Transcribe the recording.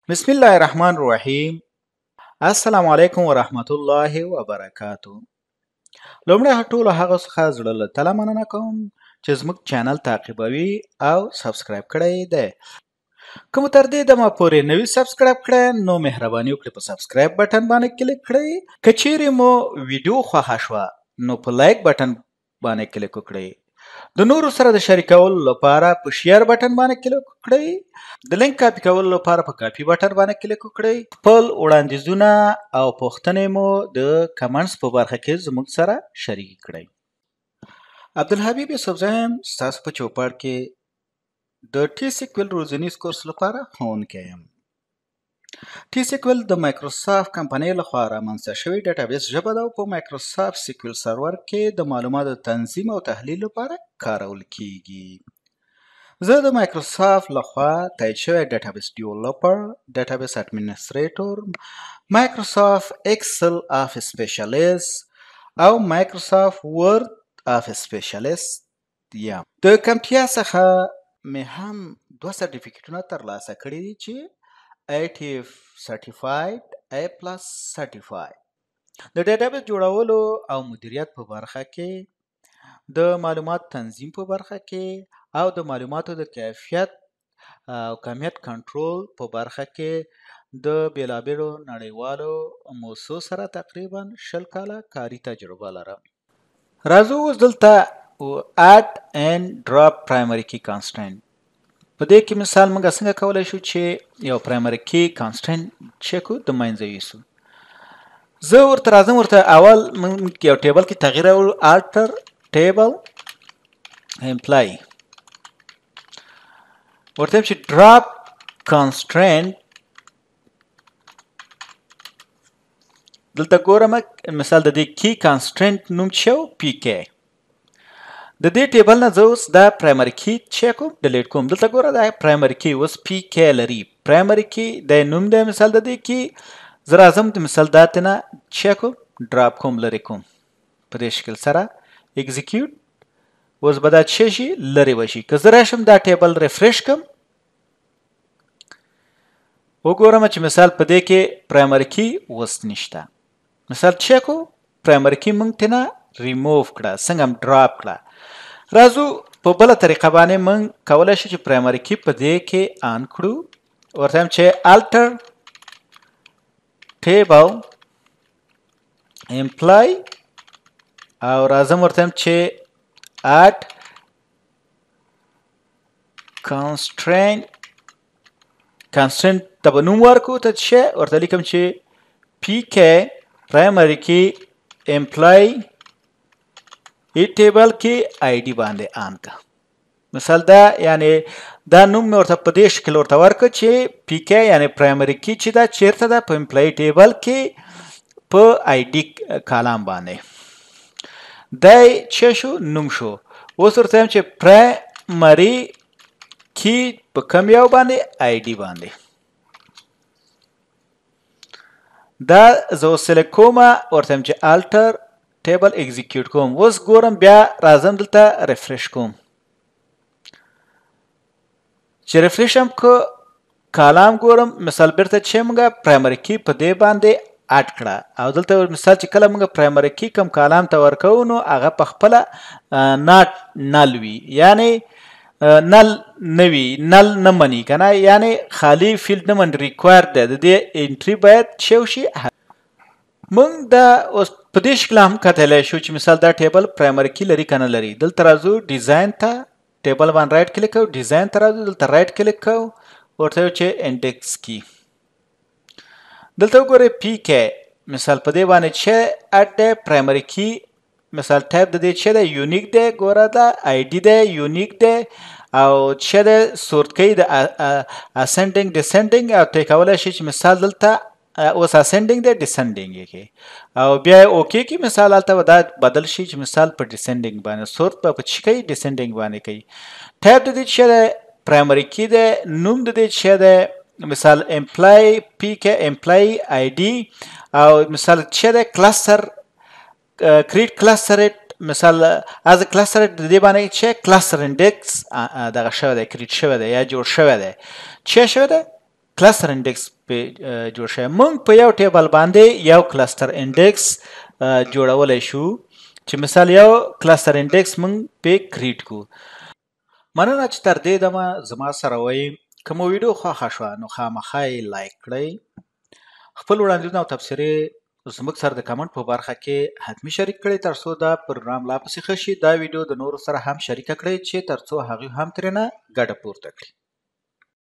بسم الله الرحمن الرحیم. السلام علیکم ورحمت الله وبرکاتو. لومړی ټولو هغو څخه زړه له تله مننه کوم چې زموږ channel تعقیبوي او subscribe کړی دی. که مو تر دې دمه پورې نه وي subscribe کړی نو مهرباني وکړئ په subscribe button باندې کلیک کړئ. که چیرې مو ویډیو خوښه شوه نو په like button باندې کلیک وکړئ. د نورو سره د شریکولو لپاره په share button باندې کلیک وکړئ. د link copy کولو لپاره په copy button باندې کلیک وکړئ. خپل وړاندیزونه او پوښتنې مو د comments په برخه کې زموږ سره شریک کړئ. عبدالحبیب یوسفزی یم، ستاسو په چوپړ کې د T-SQL روزنیز کورس لپاره ښوونکی یم. T-SQL د مایکروسافټ کمپنۍ لخوا رامنځته شوې database ژبه ده او په مایکروسافټ SQL Server کې د معلوماتو د تنظیم او تحلیل لپاره کارول کیږي. زه د مایکروسافټ لخوا تایید شوی database developer، database administrator، مایکروسافټ Excel Office specialist او مایکروسافټ Word Office specialist یم. د CompTIA څخه مې هم دوه سرټیفیکیټونه ترلاسه کړي دي چې ITF Certified، A Plus Certified. د database جوړولو او مدیریت په برخه کې، د معلومات تنظیم په برخه کې او د معلوماتو د کیفیت او کمیت کنټرول په برخه کې د بېلابېلو نړیوالو موسسو سره تقریبا 20 کاله کاري تجربه لرم. راځو اوس دلته add and drop primary key constraint. په دې کې مثال موږ څنګه کولی شو چې یو primary key constraint چې کو د منځه یوسو. زه ورته راځم، ورته اول موږ یو table کې تغییر راوړو، alter table employee، ورته وایم چې drop constraint. دلته ګورم مثال د دې key constraint نوم څه و، PK. د دې table نه زه اوس دا primary key چې کوم delete کوم. دلته ګوره دا primary key اوس PK لري، primary key د نوم دی. مثال د دې key زه راځم د مثال دا تنه چې کوم drop کوم، لرې کوم په دې شکل سره execute. اوس به دا څه شي لرې به شي. که زه راشم دا table refresh کړم وګورم چې مثال په دې کې primary key اوس نشته. مثال چې کو primary key مونږ تنه ریموو کړه، څنګه هم drop کړه. راځو په بله طریقه باندې مونږ کولی شو چې primary key په دې کې on کړو. ورته وایم چې alter table employee او راځم ورته وایم چې add constraint. constraint ته به نوم ورکړو ته څه ورته لیکم چې PK primary key employee ای table کې ID باندې on کا. مثال دا یعنی دا نوم مې ورته په دې شکل ورته ورکړ چې PK یعنی primary key چې دا چیرته ده په employee table کې په ID column باندې دی چې شو نوم شو. اوس ورته وایم چې primary key په کوم یو باندې ID باندې. دا زه اوس select کوم، ورته وایم چې alter table execute کوم. اوس ګورم بیا راځم دلته refresh کوم. چې refresh هم که column ګورم مثال بیرته چې موږ primary key په دې باندې add کړه. او دلته مثال چې کله موږ primary key کوم column ته ورکوو نو هغه په خپله not null وي، یعنی null نه وي، null نه مني که نه، یعنی خالی field نه مني، required دی. د دې entry باید څه وشي. موږ دا اوس په دې شکل هم کتلی شو چې مثال دا table primary key لري که نه لري. دلته راځو design ته، table باندې right click کوو، design ته راځو، دلته right click کوو، ورته وایو چې index key. دلته وګورئ PK مثال په دې باندې چې add دی primary key، مثال ټایپ د دې چې دی unique دی، ګوره دا ID دی unique دی او چې دی sort کوي د ascending descending، او ته کولی شي چې مثال دلته اوس ascending دی descending یې کوي او بیا یې okay کې مثال هلته به دا بدل شي چې مثال په descending باندې sort به په څه کوي descending باندې کوي. ټایپ د دې چې دی primary key دی، نوم د دې چې دی مثال employee PK employee ID او مثال چې دی cluster create cluster مثال از cluster د دې باندې چې cluster index دغه شوی دی، create شوی دی یا جوړ شوی دی، چې شوی دی کلستر انډیکس په جوړ شوی. مونږ په یو ټیبل باندې یو کلستر انډیکس جوړولی شو، چې مثال یو کلستر انډیکس مونږ په کریټ کو. مننه چې تر دې دمه زما سره وئ. که مو ویډیو خوښه شوه نو خامخا یې لایک کړئ. خپل وړاندیزونه او تبصرې زموږ سره د کمنټ په برخه کې حتمي شریک کړئ، تر څو دا پروګرام لا پسې ښه شي. دا ویډیو د نورو سره هم شریکه کړئ چې تر څو هغوی هم ترېنه ګټه پورته کړي.